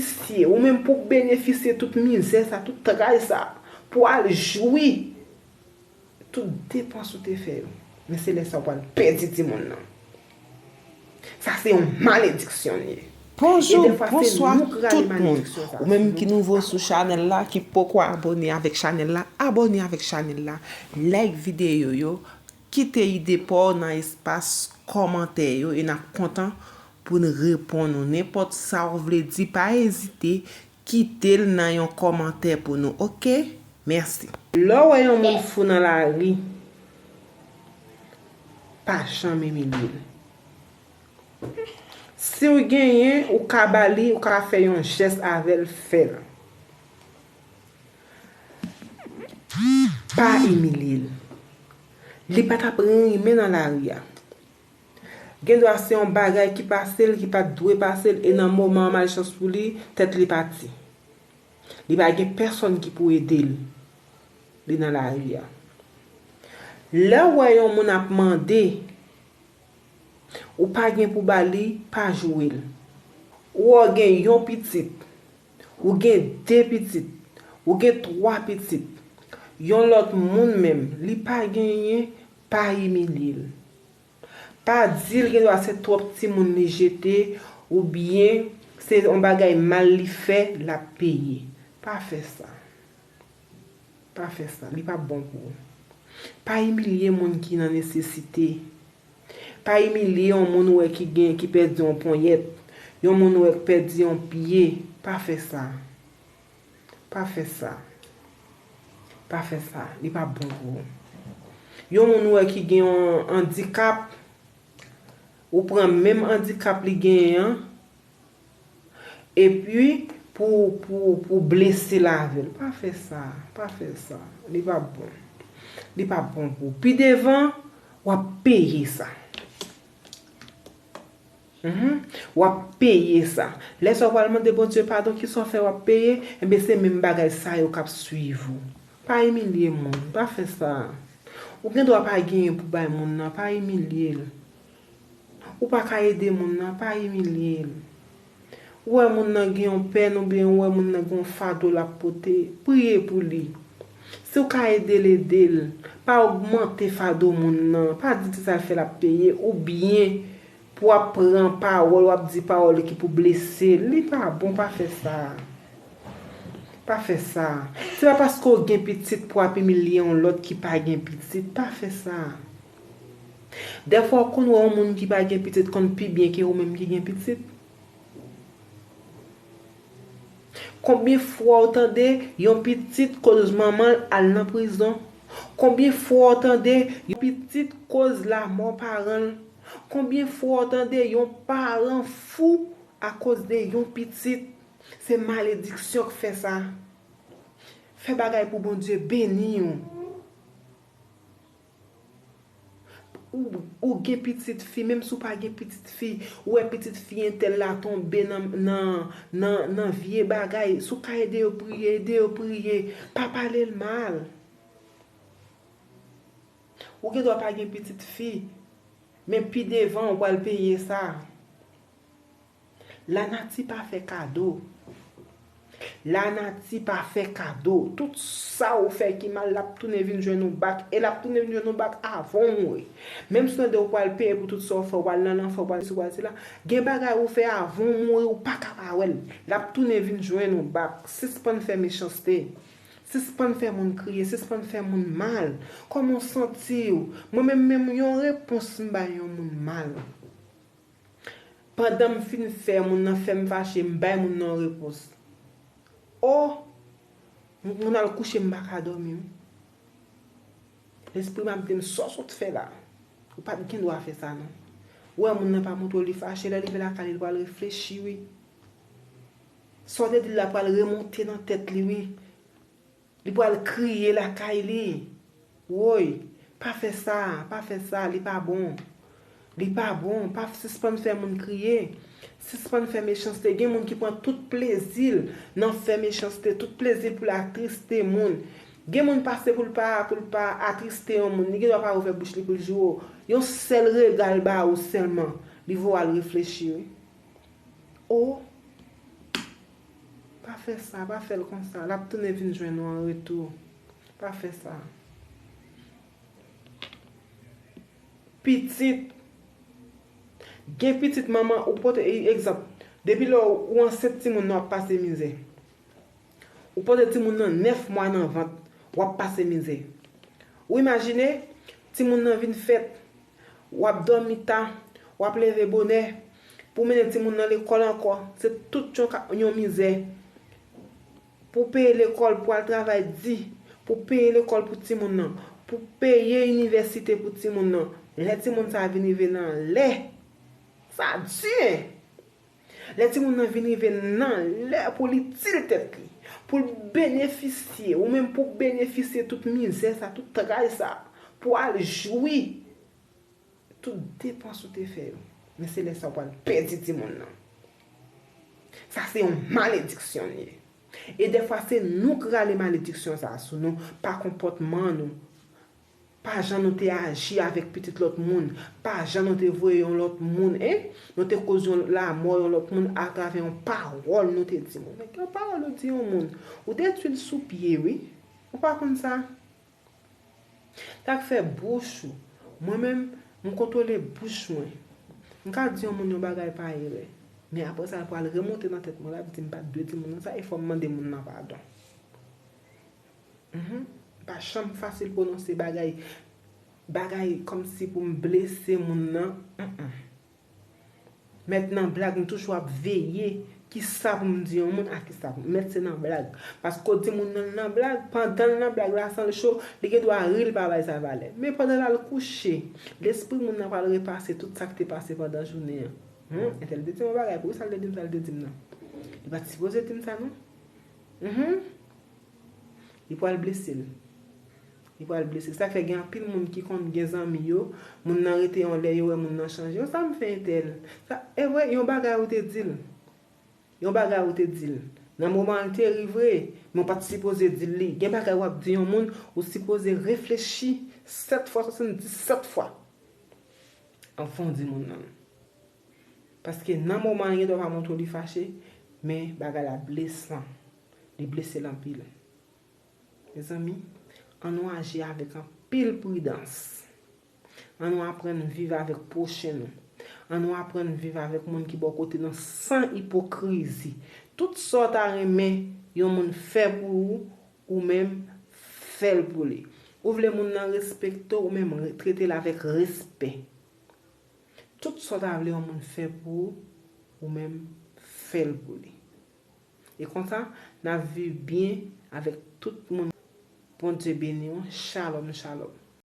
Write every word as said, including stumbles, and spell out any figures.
benefisye, ou menm pou w benefisye tout mizè sa, tout tray sa, pou w al jwi tout depans ou te fè yo. Men se lè sa w pral pèdi timoun nan. Sa se yon malediksyon li ye. E Bonjou, dèfwa se bonswa nou k rale tout moun. Malediksyon sa Ou sou menm ki nou. Nouvo sou chanèl la, ki poko abòne avèk chanèl la, abòne avèk chanèl la, like videyo yo, kite ide pa w nan espas kòmantè yo e n ap kontan pou n reponn ou. Nenpòt sa w vle di, pa ezite, kite l nan yon kòmantè pou nou, oke? Mèsi. Lè w wè yon moun fou nan lari, pa janm imilye l. Si w genyen, ou ka ba li, ou ka fè yon jès avè l, fè l. Pa imilye l. Li pa t ap renmen nan lari a. Gendwa se yon bagay ki pase l, ki pa t dwe pase l, e nan moman an, malchans pou li, tèt li pati. Li pa gen pèsonn ki pou ede l. Li nan lari a. Lè w wè yon moun ap mande, ou pa gen pou ba li, pa joure l. Ou wè w gen yon pitit, ou gen de pitit, ou gen twa pitit, yon lòt moun menm, li pa genyen, pa imilye l. Pa di l gendwa se twòp timoun li jete, oubyen se yon bagay mal li fè, l ap peye. Pa fè sa. Pa fè sa. Li p ap bon pou ou. Pa imilye moun ki nan nesesite. Pa imilye yon moun ou wè ki gen, ki pèdi yon ponyèt, yon moun ou wè ki pèdi yon pye. Pa fè sa. Pa fè sa. Pa fè sa. Li p ap bon pou ou. Yon moun ou wè ki gen yon andikap, ou pran menm andikap li genyen an, epi pou, pou, pou blese l avè l. Pa fè sa. Pa fè sa. Li p ap bon. Li p ap bon pou ou. Pi devan, w ap peye sa. Mhm. W ap peye sa. Lè sa w pral mande Bondye padon, kisa w fè w ap peye? Enben, se menm bagay sa yo k ap swiv ou. Pa imilye moun. Pa fè sa. Ou gen dwa pa genyen pou bay moun nan. Pa imilye l. Ou pa ka ede moun nan. Pa imilye l. Ou wè moun nan gen yon pèn oubyen ou wè moun nan gen yon fado l ap pote, priye pou li. Si w ka ede l, ede l. Pa ogmante fado moun nan. Pa di se sa l fè l ap peye. Oubyen pou w ap pran pawòl, w ap di pawòl ki pou blese l. Li pa bon, pa fè sa. Pa fè sa. Se pa paske w gen pitit pou w ap imilye yon lòt ki pa gen pitit. Pa fè sa. Dèfwa w konn wè yon moun ki pa gen pitit konn pi byen ke ou menm ki gen pitit. Konbyen fwa w tande yon pitit koz manman l al nan prizon? Konbyen fwa w tande yon pitit koz lamò paran l? Konbyen fwa w tande yon paran fou akoz de yon pitit? Se malediksyon k fè sa. Fè bagay pou Bondye beni w. Ou, ou gen pitit fi, menm si w pa gen pitit fi, ou wè pitit fi entèl la tonbe nan, nan, nan, nan vye bagay, si w ka ede yo priye, ede yo priye. Pa pale l mal. Ou gen dwa pa gen pitit fi, men pi devan ou pral peye sa. Lanati pa fè kado. Lanati pa fè kado. Tout sa ou fè ki mal, l ap tounen vin jwenn ou bak. E l ap tounen vin jwenn ou bak avan w mouri. Menm si w tande ou pral peye pou tout sa w fè, ou pral nan lanfè, ou pral sesi, ou pral sela. Gen bagay ou fè avan w mouri, ou pa ka pa wè l. L ap tounen vin jwenn ou bak. Sispann fè mechanste. Sispann fè moun kriye, sispann fè moun mal. Kòman w santi w? Mwen menm, menm yon repons m bay yon moun mal. Pandan m fin fè moun nan fè m fache, m bay moun nan yon repons. O! M, m al kouche, m pa ka dòmi, wi. Lespri m ap di m, sa w sot fè la? Ou pa t gen dwa fè sa, non. Ou wè moun nan pa montre w li fache, lè l rive lakay li, li pral reflechi, wi. Sa w te di l la pral remonte nan tèt li, wi. Li pral kriye lakay li. Woy, pa fè sa, pa fè sa, li pa bon. Li pa bon, pa sispann fè moun kriye. Sispann fè mechanste. Gen moun ki pran tout plezi l nan fè mechanste, tout plezi l pou l atriste moun. Gen moun pase pou l pa, pou l pa atriste yon moun. Li gen dwa pa ouvè bouch li pou l joure w. Yon sèl rega l ba ou sèlman, li voye w al reflechi, wi. O! Pa fè sa, pa fè l konsa. L ap tounen vin jwenn ou an retou. Pa fè sa. Pitit. Gen pitit manman, ou pote, e, egzanp, depi lè ou ansent timoun nan w ap pase mizè. Ou pote timoun nan nèf mwa nan vant, w ap pase mizè. Ou imajine, timoun nan vin fèt, w ap dòmi ta, w ap leve bonè, pou mennen timoun nan lekòl ankò, se tout yon ka, yon mizè. Pou peye lekòl, pou al travay di, pou peye lekòl pou timoun nan, pou peye inivèsite pou timoun nan. Lè timoun sa a vin rive nan lè, sa di. Lè timoun nan vin rive nan lè pou l itil tèt li, pou l benefisye, ou menm pou w benefisye tout mizè sa, tout tray sa, pou w al jwi tout depans ou te fè yo. Men se lè sa w pral pèdi timoun nan. Sa se yon malediksyon li ye. E dèfwa se nou k rale malediksyon sa a sou nou, pa konpòtman nou, pa jan nou te aji avèk pitit lòt moun, pa jan nou te voye yon lòt moun, en, nou te koz yon lanmò yon lòt moun atravè yon pawòl nou te di moun. Men gen yon pawòl ou di yon moun, ou detwi l sou pye, wi. Ou pa konn sa? Sa k fè bouch ou. Mwen menm, m kontwole bouch mwen. M ka di yon moun yon bagay pa erè. Men apre sa, l pral remonte nan tèt mwen, l ap di m pa t dwe di moun nan sa, e fò m mande moun nan padon. Mhm. Pa janm fasil pwononse bagay, bagay kòmsi pou m blese moun nan. Mm-mm. Mèt nan blag, m toujou ap veye kisa pou m di yon moun, a kisa pou m. Mèt se nan blag. Paske w di moun nan nan blag, pandan l nan blag la, san l cho, li gen dwa ri, l pa bay sa valè. Men pandan l al kouche, lespri moun nan pral repase tout sa k te pase pandan jounen an. Hmm, entèl te di m yon bagay, poukisa l te di m sa l te di m nan? Li pa t sipoze di m sa, non. Mhm. Li pral blese l. Li pral blese l. Sa fè gen anpil moun ki konn gen zanmi yo, moun nan rete yon lè, yo wè moun nan chanje. Yo, sa m fè entèl? Sa, e vre, yon bagay ou te di l. Yon bagay ou te di l. Nan moman an, l te ri vre, men w pa t sipoze di l li. Gen bagay w ap di yon moun, ou sipoze reflechi sèt fwa, swasanndisèt fwa anvan w di moun nan. Paske nan moman an, li gendwa pa montre w li fache, men bagay la blesan. Li blese l anpil. Mezanmi, ann nou aji avèk anpil pridans. Ann nou aprann viv avèk pwochen nou. Ann nou aprann viv avèk moun ki bò kote nou san ipokrizi. Tout sa w ta renmen yon moun fè pou ou, ou menm, fè l pou li. Ou vle moun nan respekte w, ou menm, re-, trete l avèk respè. Tout sa w ta vle yon moun fè pou ou, ou menm, fè l pou li. E konsa, n ap viv byen avèk tout moun. Bondye beni w. Shalom, shalom.